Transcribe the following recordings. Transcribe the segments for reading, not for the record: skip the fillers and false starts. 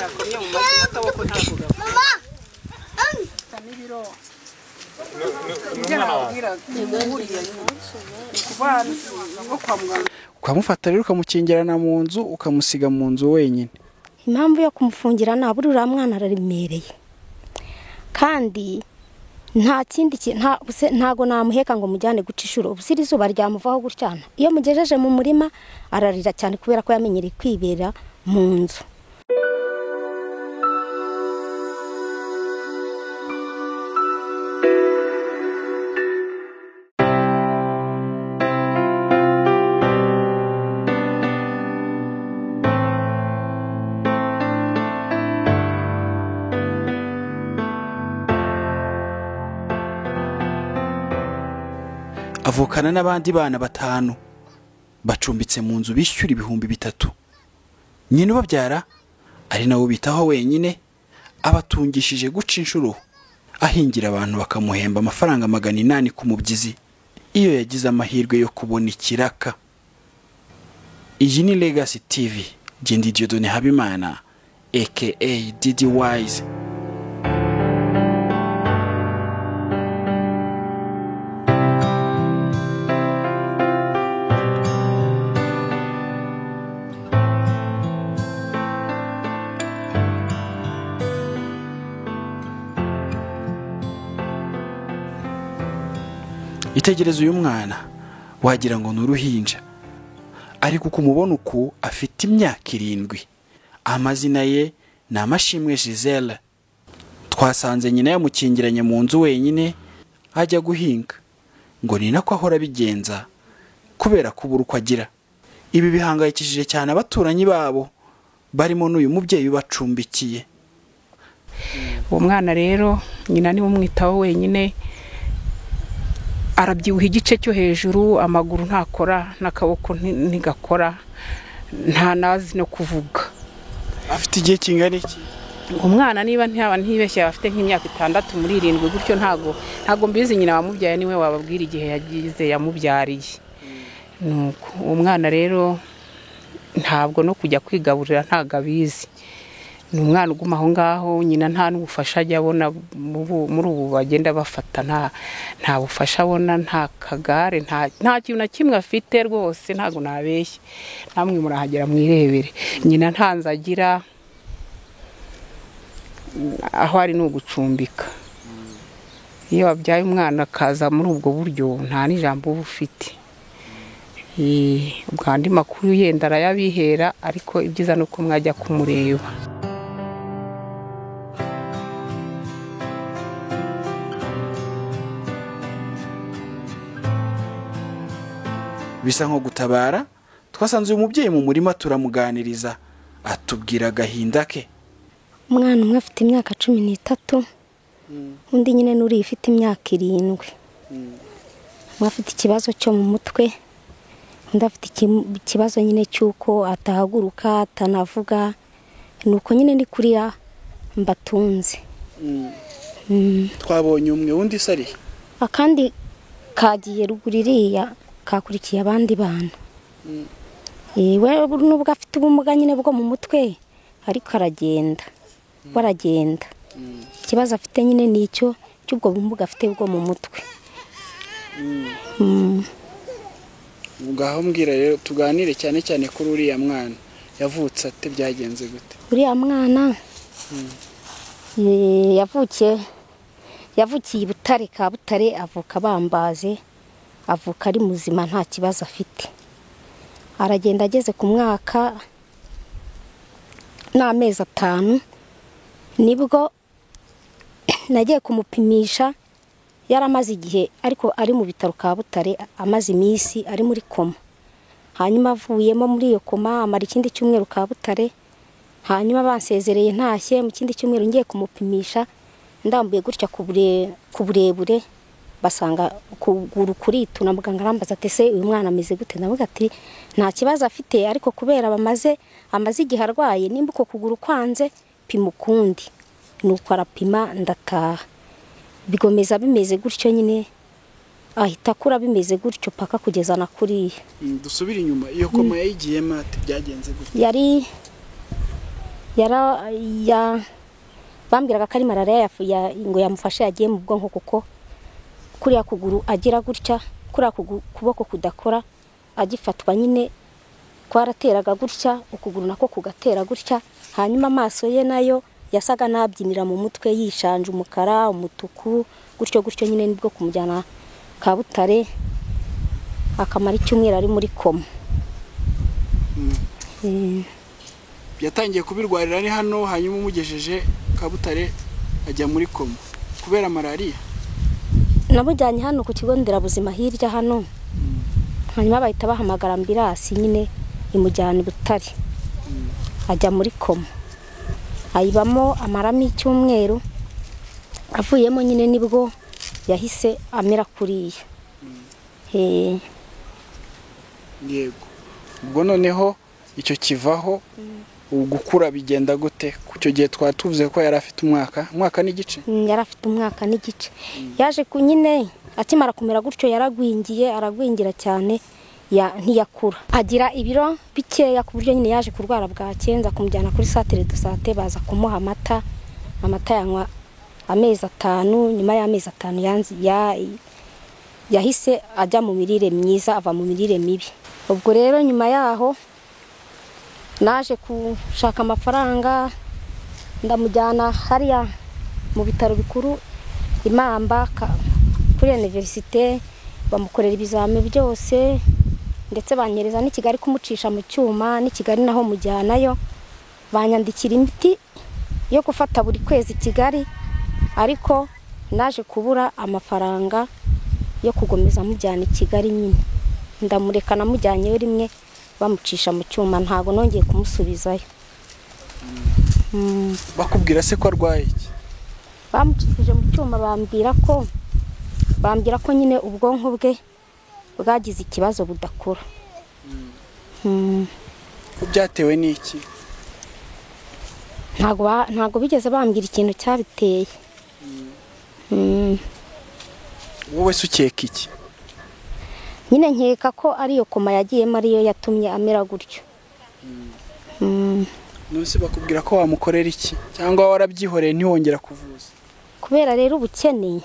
Yakomye mu mazi n'akaboko ntabwo gakora. N'ibiro ibyo nababwira ku kwa muganga. Ukamufata rero ukamukingirana mu nzu, ukamusiga mu nzu wenyine. Impamvu yo kumufungira nabura uriya mwana araremereye, kandi nta kindi ntago namuheka ngo mujyane guca inshuro. Ubu izuba ryamuvaho gutyana, iyo mugejeje mu murima ararira cyane kubera ko yamenyereye kwibera mu nzu. Avukana n'abandi bana 5 bacumbitse mu nzu bishyura 3000. Nyina ubabyara ari nawe bitaho wenyine, abatungishije guca inshuro, ahingira abantu bakamuhemba amafaranga 800 ku mubyizi iyo yagize amahirwe yo kubona ikiraka. Iyi ni Legacy TV, Gendi Dieudonné Habimana aka Didi Wise. Itegereze uyu mwana wagira ngo ni uruhinja, ariko ukumubona uku afite imyaka 7. Amazina ye ni Amashimwe Gisele. Twasanze nyina yamukingiranye mu nzu wenyine ajya guhinga, ngo ni nako ahora abigenza kubera kubura uko agira. Ibi bihangayikishije cyane abaturanyi babo barimo n'uyu mubyeyi ubacumbikiye. Uwo mwana rero nyina niwe umwitaho wenyine, arabyibuha igice cyo hejuru, amaguru ntakora n'akaboko ntigakora, nta nazi no kuvuga. Afite igihe kingana iki? Umwana niba ntaba ntibeshye afite nk'imyaka 6 muri 7 gutyo, ntago mbizi. Nyina wamubyaye niwe wababwira igihe yagize yamubyariye. Nuko uwo mwana rero ntabwo no kujya kwigaburira ntago abizi. Ni umwana uguma aho ngaho, nyina nta n'ubufasha ajya abona muri ubu bagenda bafata, nta bufasha abona, nta kagare, nta kintu na kimwe afite rwose, ntago nabeshye. Namwe murahagera mwirebere. Nyina nta nzu agira, aho ari ni ugucumbika. Iyo wabyaye umwana akaza muri ubwo buryo nta n'ijambo uba ufite. Ubwo andi makuru yenda arayabihera, ariko ibyiza ni uko mwajya kumureba. Bisa nko gutabara, twasanze uyu mubyeyi mu murima turamuganiriza, atubwira agahinda ke. Umwana umwe afite imyaka 13, undi nyine nuri ifite imyaka 7. Umwe afite ikibazo cyo mu mutwe, undi afite ikibazo nyine cy'uko atahaguruka, atanavuga. Nuko nyine ndi kuriya mbatunze. Twabonye umwe, undi sari akandi kagiye ruguririya kakurikiye abandi bana. We nubwo afite ubumuga nyine bwo mu mutwe, ariko aragenda, baragenda. Ikibazo afite nyine nicyo cy'ubwo bumuga afite bwo mu mutwe. Ngaho mbwira rero tuganire cyane cyane kuri uriya mwana yavutse ate, byagenze gute? Uriya mwana yavukiye i Butare, ka Butare, avuka bambaze, avuka ari muzima nta kibazo afite. Aragenda ageze ku mwaka n'amezi 5 nibwo nagiye kumupimisha. Yaramaze igihe ariko ari mu bitaro ka Butare, amaze iminsi ari muri koma. Hanyuma avuyemo muri iyo koma amara ikindi cyumweru ka Butare. Hanyuma bansezereye ntashye, mu kindi cyumweru ngiye kumupimisha, ndambuye gutya ku burebure basanga ukuguru kurituna. Muganga arambaza ati se uyu mwana ameze gute? Ndavuga ati nta kibazo afite, ariko kubera amaze igihe arwaye, nimba uko kuguru kwanze pima ukundi. Nuko arapima ndataha. Bigomeza bimeze gutyo nyine, ahita akura bimeze gutyo paka kugeza na kuriya. Dusubire inyuma, iyo koma yayigiyemo ati byagenze gute? Yari Yara ya bambwiraga ko ari malariya ngo yamufashe yagiye mu bwonko, kuko kuriya kuguru agira gutya, kuriya kuboko kudakora, agifatwa nyine kwarateraga gutya, ukuguru nako kugatera gutya. Hanyuma amaso ye nayo yasaga n'abyinira mu mutwe, yishanje umukara, umutuku, gutyo gutyo nyine. Nibwo kumujyana Kabutare akamara icyumweru ari muri koma. Yatangiye kubirwarira ari hano, hanyuma umugejeje Kabutare ajya muri koma kubera malariya. Namujyanye hano ku kigo nderabuzima hirya hano, hanyuma bahita bahamagara ambirasi nyine imujyana i Butare, ajya muri koma, ayibamo amaramo icyumweru. Avuyemo nyine nibwo yahise amera kuriya. Yego. Ubwo noneho icyo kivaho, gukura bigenda gute? Ku cyo gihe twatuvuze ko yari afite umwaka n'igice. Yari afite umwaka n'igice. Yaje ku nyine akimara kumera gutyo yaragwingiye, aragwingira cyane, ntiyakura, agira ibiro bikeya, ku buryo nyine yaje kurwara bwakenza kumujyana kuri centre de santé, baza kumuha amata. Amata yanywa amezi 5. Nyuma y'amezi 5 yahise ajya mu mirire myiza, ava mu mirire mibi. Ubwo rero nyuma yaho naje gushaka amafaranga, ndamujyana hariya mu bitaro bikuru Imamba kuri université, bamukorera ibizami byose, ndetse banyereza n'i Kigali kumucisha mu cyuma. N'i Kigali naho mujyanayo, banyandikira imiti yo gufata buri kwezi i Kigali, ariko naje kubura amafaranga yo kugomeza mujyana i Kigali nyine, ndamureka. Namujyanyeyo rimwe bamucisha mu cyuma, ntago nongeye kumusubizayo. Bakubwira se ko arwaye iki? Bamucishije mu cyuma bambwira ko nyine ubwonko bwe bwagize ikibazo, budakura. Ko byatewe n'iki? Ntago bigeze bambwira ikintu cyabiteye. Wowe se ukeka iki? Nyine nkeka ko ariyo koma yagiyemo ariyo yatumye amera gutyo. None se bakubwira ko wamukorera iki, cyangwa warabyihoreye ntiwongera kuvuza? Kubera rero ubukene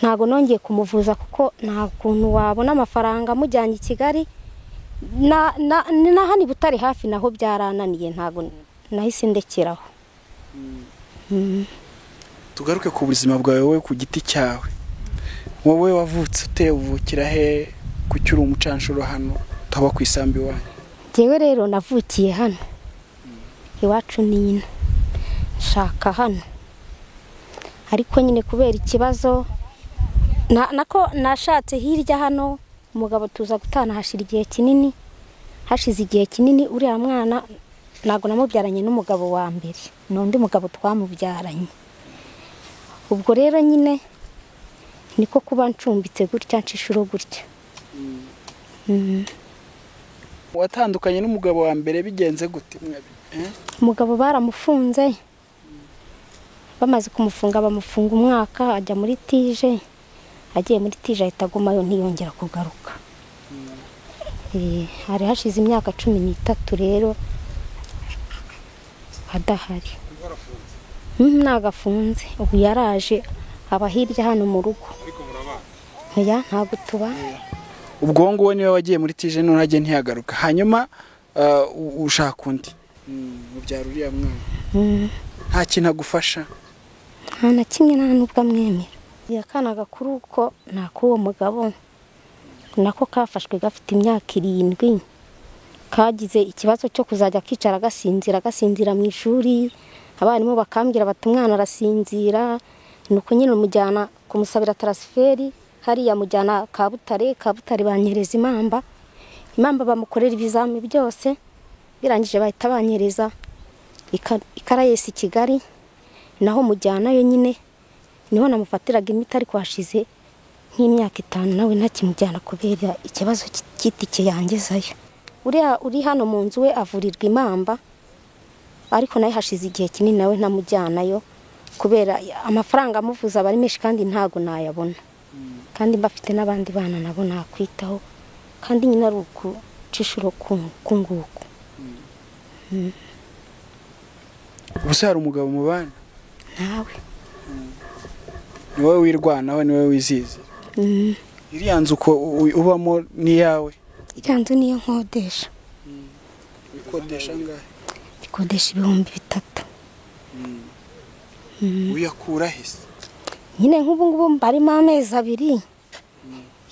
ntago nongeye kumuvuza, kuko nta kuntu wabona amafaranga amujyanye i Kigali na hano i Butare hafi naho byarananiye, ntago nahise ndekeraho. Tugaruke ku buzima bwawe wowe ku giti cyawe. Wowe wavutse ute? Uvukira he? Kuki uri umucanshuro hano, utaba ku isambu iwanyu? Njyewe rero navukiye hano iwacu, ni ino nshaka hano, ariko nyine kubera ikibazo nako nashatse hirya hano, umugabo tuza gutana hashira igihe kinini. Hashize igihe kinini, uriya mwana ntabwo namubyaranye n'umugabo wa mbere, ni undi mugabo twamubyaranye. Ubwo rero nyine niko kuba ncumbitse gutya, nshishuro gutya. Watandukanye n'umugabo wa mbere bigenze gute? Umugabo baramufunze. Bamaze kumufunga, bamufunga umwaka, ajya muri TIG. Agiye muri TIG ahita agumayo, ntiyongera kugaruka. Hari hashize imyaka 13 rero adahari. Ntabwo afunze ubu, yaraje aba hirya hano mu rugo. Oya, ntabwo tubana. Ubwo nguwo niwe wagiye muri TIG, none agiye ntiyagaruka, hanyuma ushaka undi, mubyara uriya mwana. Nta kintu agufasha? Nta na kimwe, nta n'ubwo amwemera. Akana gakuru ko ni ak'uwo mugabo, nako kafashwe gafite imyaka 7. Kagize ikibazo cyo kuzajya kicara gasinzira, gasinzira mu ishuri. Abarimu bakambwira bati umwana arasinzira. Nuko nyine umujyana kumusabira transfert hariya, mujyana Kabutare. Kabutare banyereza Imamba. Imamba bamukorera ibizami byose, birangije bahita banyereza i Caraes i Kigali, naho mujyanayo nyine niho namufatiraga imiti, ariko hashize nk'imyaka 5 nawe ntakimujyana kubera ikibazo cy'itike yangezayo. Uriya uri hano mu nzu we avurirwa Imamba, ariko nawe hashize igihe kinini nawe ntamujyanayo kubera amafaranga amuvuza aba ari menshi, kandi ntago nayabona, kandi mba afite n'abandi bana nabo nakwitaho, kandi nyine ari ukucishuro ku nguku. Ubuse hari umugabo mubana? Ntawe. Ni wowe wirwanaho, ni wowe wizize? Iriya nzu uko ubamo ni iyawe? Iriya nzu niyo nkodesha. Ukodesha angahe? Ikodesha 3000. Uyakura he se? Nyine nk'ubu ngubu mbarimo amezi 2.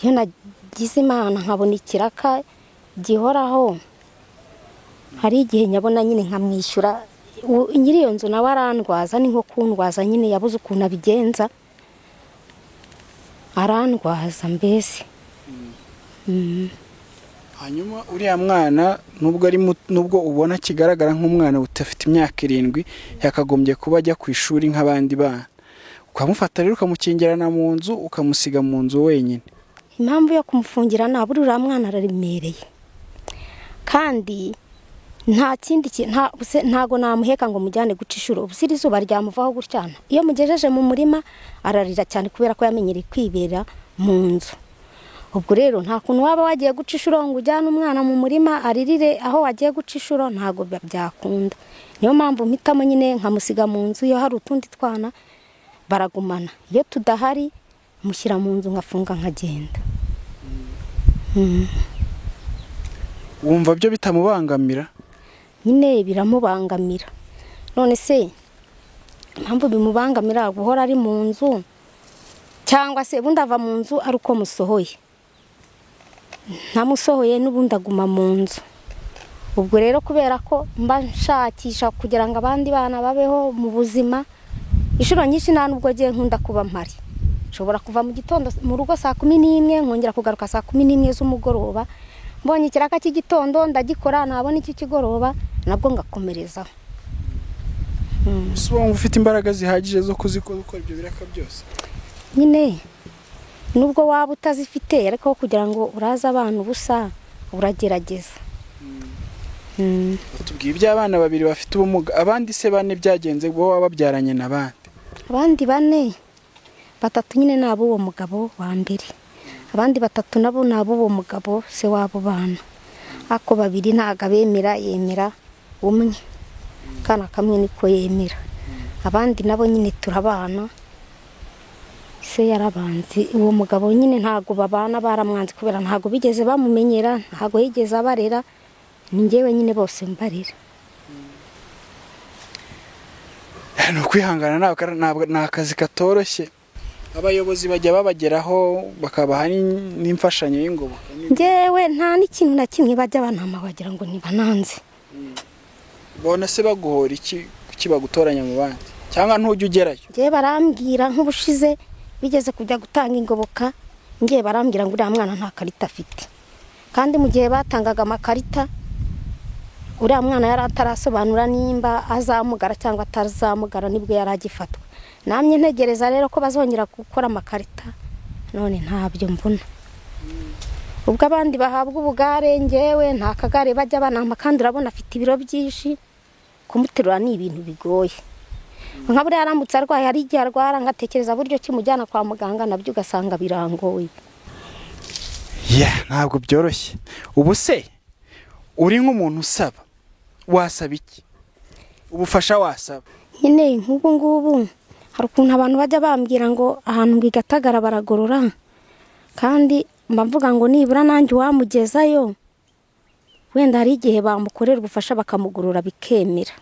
Iyo nagize Imana nkabona ikiraka gihoraho, hari igihe nyabona nyine nkamwishyura. Nyiri iyo nzu nawe arandwaza, ni nko kundwaza nyine, yabuze ukuntu abigenza arandwaza mbese. Hanyuma uriya mwana nubwo ubona kigaragara nk'umwana utafite imyaka 7, yakagombye kuba ajya ku ishuri nk'abandi bana, ukamufata rero ukamukingirana mu nzu, ukamusiga mu nzu wenyine. Impamvu yo kumufungira naburi uriya mwana araremereye, kandi nta kindi ntago namuheka ngo mujyane guca ishuro. Ubu iri zuba ryamuvaho gutyana, iyo mugejeje mu murima ararira cyane kubera ko yamenyereye kwibera mu nzu. Ubwo rero nta kuntu waba wagiye guca ishuro ngo ujyane umwana mu murima aririre aho wagiye guca ishuro, ntago byakunda. Niyo mpamvu mpitamo nyine nkamusiga mu nzu. Iyo hari utundi twana baragumana, iyo tudahari mushyira mu nzu ngafunga nkagenda. Wumva byo bitamubangamira? Nyine biramubangamira. None se impamvu bimubangamira guhora ari mu nzu, cyangwa se ubundi ava mu nzu ari uko musohoye, ntamusohoye n'ubundi aguma mu nzu. Ubwo rero kubera ko mba nshakisha kugira ngo abandi bana babeho mu buzima, inshuro nyinshi nta nubwo ngiye nkunda kuba mpari. Nshobora kuva mu gitondo mu rugo saa 11 nkongera kugaruka saa 11 z'umugoroba. Mbonye ikiraka cy'igitondo ndagikora, nabona iki kigoroba nabwo ngakomerezaho. Ese wumva ufite imbaraga zihagije zo kuzikora ibyo biraka byose? Nyine nubwo waba utazifite, ariko kugira ngo uraze abantu ubusa uragerageza. Tubwiye iby'abana 2 bafite ubumuga, abandi se 4 byagenze bo wababyaranye n'abandi? Abandi 4, 3 nyine nabo uwo mugabo wa mbere, abandi 3 nabo nabo uwo mugabo se wabo bana. Ako 2 ntago abemera, yemera umwe, kana kamwe niko yemera. Abandi nabo nyine turabana, se yarabanzi uwo mugabo nyine ntago babana, baramwanze kubera ntago bigeze bamumenyera, ntago yigeze abarera, ni njyewe nyine bose mbarera. No kwihangana ntabwo ni akazi katoroshye. Abayobozi bajya babageraho bakabaha n'imfashanyo y'ingoboka? Njyewe nta n'ikintu na kimwe bajya banama, wagira ngo ntibananze. Bona se baguhora iki kuki bagutoranya mu bandi, cyangwa ntujya ugerayo? Njyewe barambwira nk'ubushize bigeze kujya gutanga ingoboka, njyewe barambwira ngo uriya mwana nta karita afite. Kandi mu gihe batangaga amakarita, uriya mwana yari atarasobanura nimba azamugara cyangwa atazamugara, nibwo yari agifatwa. Namye ntegereza rero ko bazongera gukora amakarita, none ntabyo mbona. Ubwo abandi bahabwa ubugare, njyewe nta kagare bajya banama, kandi urabona afite ibiro byinshi, kumuterura ni ibintu bigoye. Nka buriya aramutse arwaye, hari igihe arwara ngatekereza buryo kimujyana kwa muganga, nabyo ugasanga birangoye. Ntabwo byoroshye. Ubu se uri nk'umuntu usaba, wasaba iki? Ubufasha wasaba? Nyine nk'ubu ngubu hari ukuntu abantu bajya bambwira ngo ahantu ngo igatagara baragorora, kandi mba mvuga ngo nibura nanjye wamugezayo, wenda hari igihe bamukorera ubufasha bakamugorora bikemera.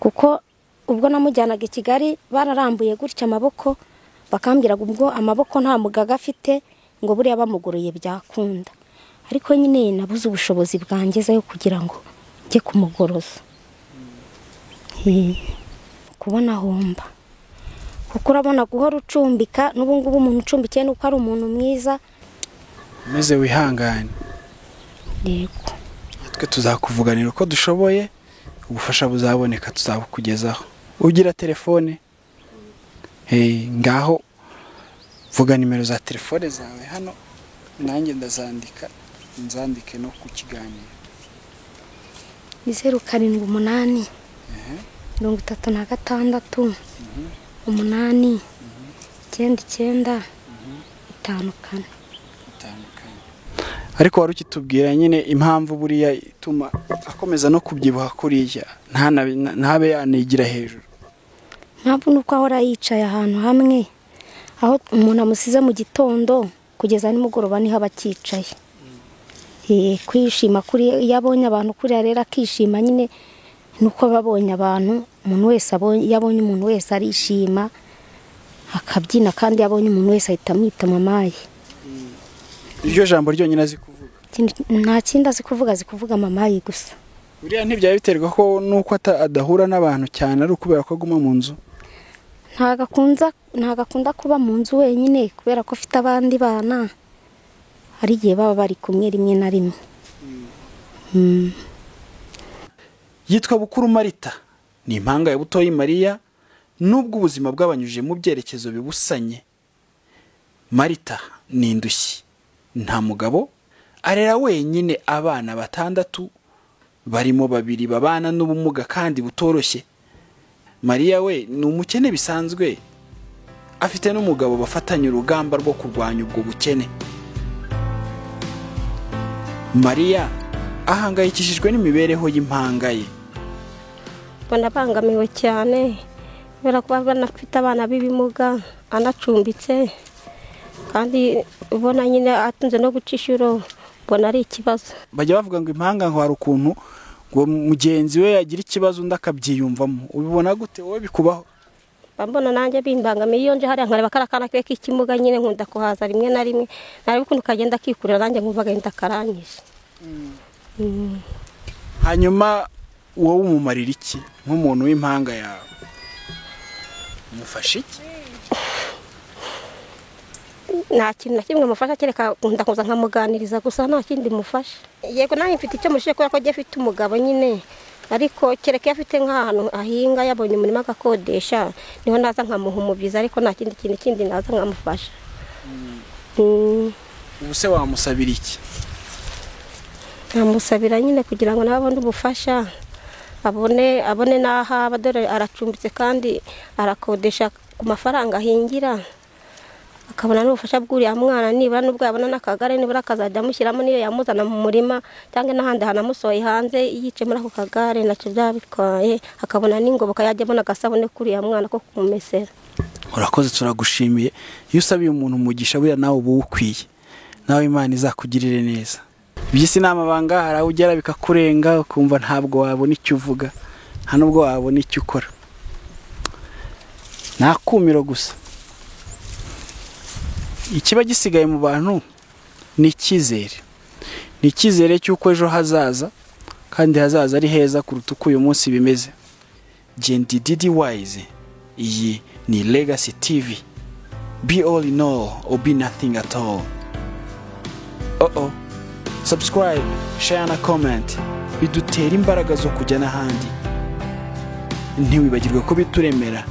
Kuko ubwo namujyanaga i Kigali bararambuye gutya amaboko, bakambwira ubwo amaboko nta mugaga afite, ngo buriya bamugoroye byakunda. Ariko nyine nabuze ubushobozi bwangezayo kugira ngo njye kumugoroza. Kubona homba, kuko urabona guhora ucumbika, n'ubu ngubu umuntu ucumbikiye nuko ari umuntu mwiza. Umeze wihangane. Yego. Twe tuzakuvuganira uko dushoboye, ubufasha buzaboneka tuzabukugezaho. Ugira telefone? Ngaho vuga nimero za telefone zawe hano, nanjye ndazandika, nzandike no ku kiganiro. Ni 0 7 8 36 8 9 9 5 4. Ariko wari ukitubwira nyine impamvu buriya ituma akomeza no kubyibuha kuriya, ntabe yanigira hejuru. Impamvu ni uko ahora yicaye ahantu hamwe, aho umuntu amusize mu gitondo kugeza nimugoroba niho aba akicaye. Kwishima kuri iyo abonye abantu kuriya rero akishima nyine, nuko babonye abantu, umuntu wese abonye, iyo abonye umuntu wese arishima akabyina, kandi iyo abonye umuntu wese ahita amwita mamaye. Iryo jambo ryonyine azi kuvuga? Nta kindi azi kuvuga, azi kuvuga mamaye gusa. Buriya ntibyaba biterwa ko nuko adahura n'abantu cyane, ari ukubera ko aguma mu nzu? Ntago akunda kuba mu nzu wenyine kubera ko afite abandi bana, hari igihe baba bari kumwe rimwe na rimwe. Yitwa Bukuru Marita, ni impanga ya Butoyi Mariya, nubwo ubuzima bwabanyujije mu byerekezo bibusanye. Marita ni indushyi, nta mugabo, arera wenyine abana 6 barimo 2 babana n'ubumuga kandi butoroshye. Mariya we ni umukene bisanzwe, afite n'umugabo bafatanya urugamba rwo kurwanya ubwo bukene. Mariya ahangayikishijwe n'imibereho y'impanga ye. Mbona abangamiwe cyane kubera ko banafite abana b'ibimuga, anacumbitse, kandi ubona nyine atunze no guca inshuro, mbona ari ikibazo. Bajya bavuga ngo impanga ngo hari ukuntu ngo mugenzi we yagira ikibazo undi akabyiyumvamo, ubibona gute wowe bikubaho? Mbona nanjye bimbangamiye, iyo nje hariya nkareba kariya kana ke k'ikimuga nyine nkunda kuhaza rimwe na rimwe, nareba ukuntu kagenda kikurira nanjye nkumva agahinda karanyishe. Hanyuma wowe umumarira iki nk'umuntu w'impanga yawe? Umufasha iki? Nta kintu na kimwe mufasha, kereka nkunda kuza nkamuganiriza gusa, nta kindi mufasha. Yego nanjye mfite icyo mushishe kubera ko agiye afite umugabo nyine, ariko kereka iyo afite nk'ahantu ahinga yabonye umurima agakodesha, niho naza nkamuha umubyizi, ariko nta kindi kintu kindi naza nkamufasha. Ubu se wamusabira iki? Namusabira nyine kugira ngo nawe abone ubufasha, abone n'aho aba, dore aracumbitse kandi arakodesha ku mafaranga ahingira, akabona n'ubufasha bw'uriya mwana, nibura n'ubwo yabona n'akagare nibura akazajya amushyiramo, niyo yamuzana mu murima cyangwa n'ahandi hantu amusohoye hanze yicaye muri ako kagare nacyo byaba bitwaye, akabona n'ingoboka yajya abona agasabune k'uriya mwana ko kumumesera. Urakoze, turagushimiye. Iyo usabiye umuntu umugisha buriya nawe uba uwukwiye, nawe Imana izakugirire neza. Iby'isi ni amabanga, hari aho ugera bikakurenga ukumva ntabwo wabona icyo uvuga, nta nubwo wabona icyo ukora, ni akumiro gusa. Ikiba gisigaye mu bantu ni icyizere, ni icyizere cy'uko ejo hazaza kandi hazaza ari heza kuruta uko uyu munsi bimeze. Gendi Didi Wise, iyi ni Legacy TV. Be all in all or be nothing at all. Subscribe, share na comment, bidutera imbaraga zo kujya n'ahandi. Ntiwibagirwe ko bituremera.